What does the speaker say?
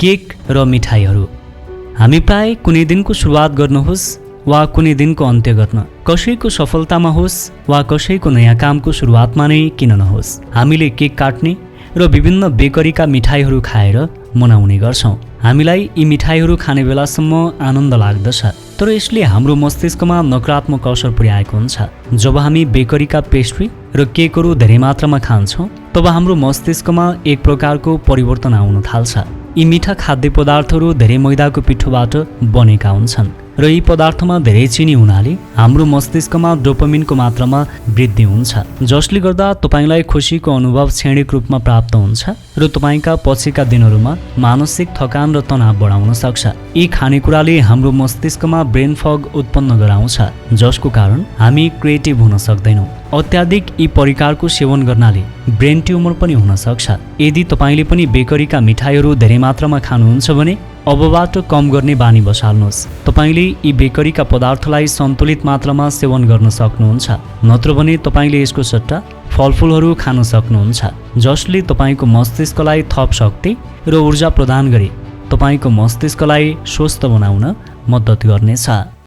Cake र मिठाईहरू। हामी प्राय कुनै दिनको सुरुवात गर्नुहोस् वा कुनै दिनको अन्त्य गर्न, कसैको सफलतामा होस् वा कसैको नयाँ कामको सुरुवातमा नै किन नहोस्, हामीले केक काट्ने र विभिन्न बेकरीका मिठाईहरू खाएर मनाउने गर्छौँ। हामीलाई यी मिठाईहरू खाने बेलासम्म आनन्द लाग्दछ, तर यसले हाम्रो मस्तिष्कमा नकारात्मक असर पुर्याएको हुन्छ। जब हामी बेकरीका पेस्ट्री र केकहरू धेरै मात्रामा खान्छौँ, तब हाम्रो मस्तिष्कमा एक प्रकारको परिवर्तन आउन थाल्छ। यी मिठा खाद्य पदार्थहरू धेरै मैदाको पिठोबाट बनेका हुन्छन् र यी पदार्थमा धेरै चिनी हुनाले हाम्रो मस्तिष्कमा डोपामिनको मात्रामा वृद्धि हुन्छ, जसले गर्दा तपाईलाई खुसीको अनुभव क्षणिक रूपमा प्राप्त हुन्छ र तपाईका पछिका दिनहरूमा मानसिक थकान र तनाव बढाउन सक्छ। यी खानेकुराले हाम्रो मस्तिष्कमा ब्रेन फग उत्पन्न गराउँछ, जसको कारण हामी क्रिएटिभ हुन सक्दैनौँ। अत्याधिक यी परिकारको सेवन गर्नाले ब्रेन ट्युमर पनि हुन सक्छ। यदि तपाईले पनि बेकरीका मिठाईहरू धेरै मात्रामा खानुहुन्छ भने अबबाट कम गर्ने बानी बसाल्नुहोस्। तपाईले यी बेकरीका पदार्थलाई सन्तुलित मात्रामा सेवन गर्न सक्नुहुन्छ, नत्र भने तपाईले यसको सट्टा फलफुलहरू खान सक्नुहुन्छ, जसले तपाईको मस्तिष्कलाई थप शक्ति र ऊर्जा प्रदान गरी तपाईको मस्तिष्कलाई स्वस्थ बनाउन मद्दत गर्नेछ।